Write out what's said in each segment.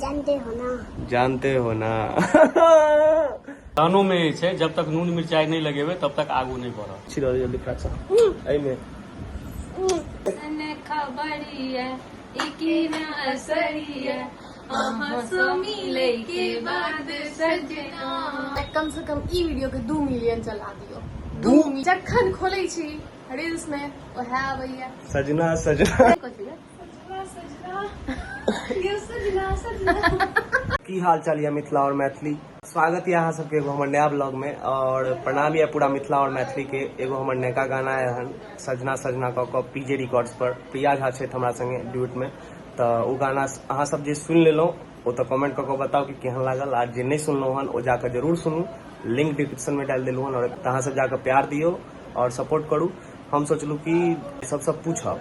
जानते हो ना। जानते हो ना। गानो में जे छै, जब तक नून मिरचाइ नहि लगेबै तब तक आगू नहि बढ़त। छिड़ल जल्दी फटाक से एहिमे। खबरिया इकी ना असरिया अहाँ सँ मिलै के बाद सजना। कम से कम ई वीडियो के 2 मिलियन चला दियो। 2 जखन खोलै छी रील्स में वएह आबैया। सजना सजना। कथी रे? सजना सजना यो सजना सजना। की हाल चाल यऽ मिथिला और मैथिली? स्वागत यऽ अहाँ सबके एगो हमर नया ब्लॉग में और प्रणाम यऽ पूरा मिथिला और मैथिली के। एगो हमर नयका गाना आयल हन सजना सजना कऽ कऽ पीजे रिकॉर्ड्स पर प्रिया झा छथि हमरा संगे ड्यूट में, तऽ ओ गाना अहाँ सब जे सुनि लेलहुँ ओ तऽ कमेंट कऽ कऽ बताउ कि केहन लागल, आ जे नहि सुनलहुँ हन ओ जाकऽ जरूर सुनू, लिंक डिस्क्रिप्शन में डालि देलहुँ हन। और अहाँ सब जाकऽ प्यार दियौ और सपोर्ट करू। हम सोचलहुँ कि सबसँ पूछब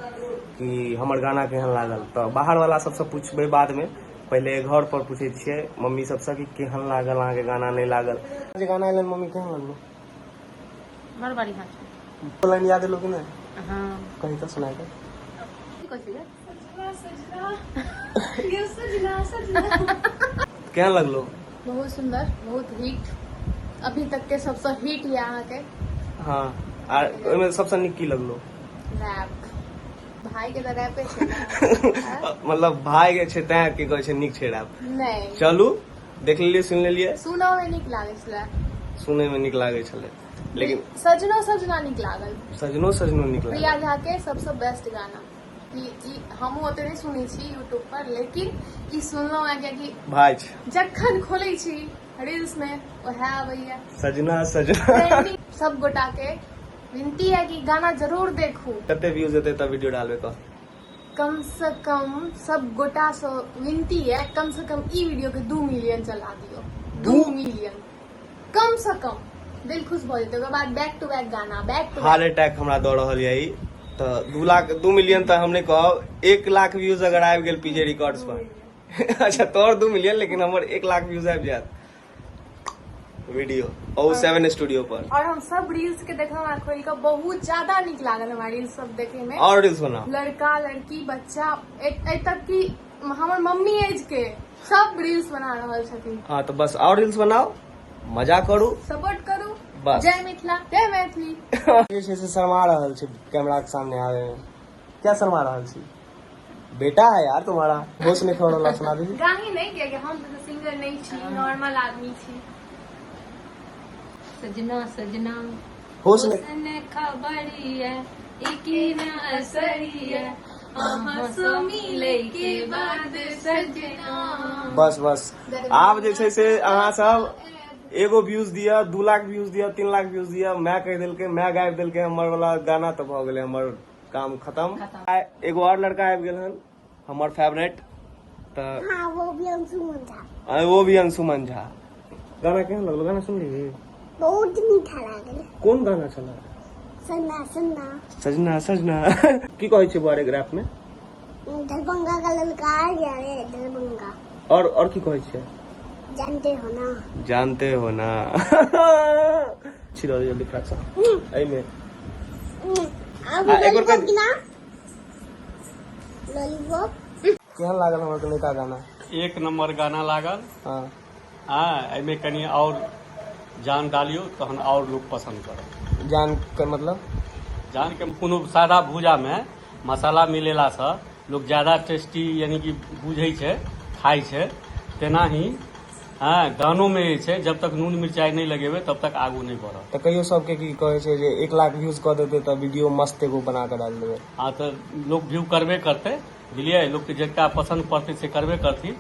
कि हमर गाना केहन लागल, तऽ बाहर वाला सबसँ पूछबै बादमे, पहिले घर पर पूछै छियै मम्मी सबसँ कि केहन लागल अहाँके गाना, नहि लागल। जे गाना एलन मम्मी केहन लगलो? बड़ बढ़िया छै। लाइन याद एलो कि नहि? हाँ। कही तऽ सुनाय दे। की कहै छै? सजना सजना यो सजना सजना। केहन लगलो? बहुत सुंदर, बहुत हिट, अभी तक के सबसे हिट ये अहाँ के। हाँ, आ ओहिमे सबसँ नीक की लगलो? रैप। भाई के तऽ रैपे छै ना। मतलब भाई के छै तैं की कहै छै नीक छै रैप? नहि। चलू देख लेलियै, सुनि लेलियै। सुनऽ मे नीक लागै छलै। सुनै मे नीक लागै छलै, लेकिन सजनो सजना नीक लागल। सजनो सजनो नीक लागल। प्रिया झा के सबसे बेस्ट गाना ई। हमहूँ ओते नहि सुनै छी यूट्यूब पर, लेकिन ई सुनलहुँ हँ कियाकि भाई छै। जखन खोलै छी रील्स में वएह आबैया। सजना सजना। सब गोटा के विनती है कि गाना जरूर देखू। कते व्यूज एतै तब वीडियो डालबै कह? कम से कम सब गोटा से विनती है, कम से कम ई वीडियो के 2 मिलियन चला दियो। 2 मिलियन कम से कम, दिल खुश भऽ जेतै। ओकर बाद बैक टू बैक गाना, बैक टू हार्ट अटैक हमरा दऽ रहल यऽ ई। तऽ 2 लाख, 2 मिलियन तऽ हम नहि कहब, 1 लाख व्यूज अगर आबि गेल पीजे रिकॉर्ड्स पर। अच्छा तोहर 2 मिलियन, लेकिन हमर 1 लाख व्यूज आबि जायत वीडियो ओ 7 स्टूडियो पर। और हम सब रील्स के देखलहुँ हँ खोलि कऽ, बहुत ज्यादा नीक लागल हमरा रील्स सब देखे में। और रील्स बनाओ। लड़का लड़की बच्चा, एहि तक कि हमर मम्मी एज के सब रील्स बना रहल छथिन। हाँ तो बस और रील्स बनाओ, मजा करू, सपोर्ट करू। बस। जय मिथिला, जय मैथिली। जे छै से शर्मा रहल छै कैमरा के सामने आवे में। क्या शर्मा रहल छी? बेटा है यार तुम्हारा। होश नहीं खबर वाला सुना दीजिए। गाही नहीं, कियाकि हम तऽ सिंगर नहीं छी, नॉर्मल आदमी छी। सजना सजना होश नहीं हुस्न खबरिया इकी ना असरिया अहाँ सँ मिलै के बाद सजना। बस बस, आब जे छै से अहाँ सब एगो व्यूज दिया, 2 लाख व्यूज दिया, 3 लाख व्यूज दिया, माय कहि देलकै, माय गाबि देलकै हमर वाला गाना, तऽ भऽ गेलै हमर काम खत्म। एगो और लड़का आबि गेल हन हमर फेवरेट, तऽ हाँ वो भी अंशुमन झा। वो भी अंशुमन झा। गाना केहन लगलो? गाना सुनली? बहुत मीठा लागल। कोन गाना छलै? सजना सजना। सजना सजना। की कहै छै बुआरे ग्राफ में? दरभंगा का ललका आ गया रे दरभंगा। और की कहै छै? जानते हो ना। जानते हो ना। छिड़ल जल्दी फटाक से एहिमे। आब आ, एक और लॉलीपॉप ना, लॉलीपॉप। केहन लागल हमर नयका गाना? 1 नंबर गाना लागल। हाँ। हाँ, एहिमे कनि और जान डालियौ तहन और लोग पसंद करत। जान के मतलब? जान के कोनो सादा भूजा में मसाला मिलेला से लोग ज्यादा टेस्टी यानी कि बुझै छै, खाइ छै, तेनाही हाँ गानो में जे छै, जब तक नून मिरचाइ नहि लगेबै तब तक आगू नहि बढ़त। तऽ कहियो सबके की कहै छै जे 1 लाख व्यूज कऽ देतै तऽ वीडियो मस्त एगो बना कऽ डालि देबै। हाँ तऽ लोग व्यू करबे करतै, बुझलियै? लोकके जिनका पसन्द पड़तै से करबे करथिन,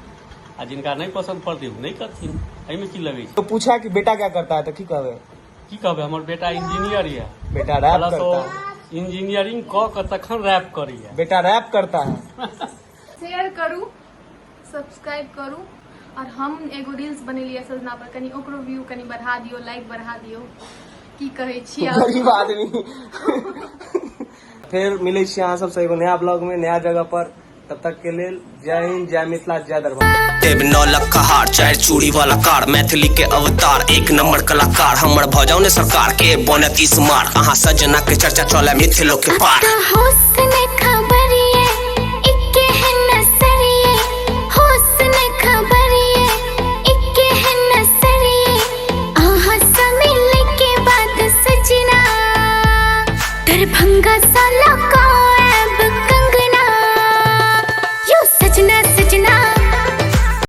आ जिनका नहि पसन्द पड़तै ओ नहि करथिन। एहिमे की लगै छै? तो पूछा कि बेटा क्या करता है तऽ की कहबै? की कहबै, हमर बेटा इंजीनियर यऽ। बेटा रैप प्लस ओ करता है। इंजीनियरिंग कऽ कऽ तखन रैप करैया। बेटा रैप करता है। शेयर करू, सब्सक्राइब करू, और हम एगो रील्स बनेलियै सजना पर, कनि ओकरो व्यू कनि बढ़ा दियौ, लाइक बढ़ा दियौ। की कहै छी आप? गरीब आदमी। फेर मिलै छी अहाँ सबसँ एगो नया ब्लॉग में नया जगह पर, तब तक के लेल जय हिंद, जय मिथिला, जय दरभंगा। देव 9 लाख का हार, 4 चूड़ी वाला कार, मैथिली के अवतार, 1 नंबर कलाकार, हमर भऽ जाउ ने सरकार के बनत इस मार, अहाँ सजना के चर्चा चले मिथिलो के पार। हुस्न खबरिए इके है नसरिए, हुस्न खबर। दरभंगा साला।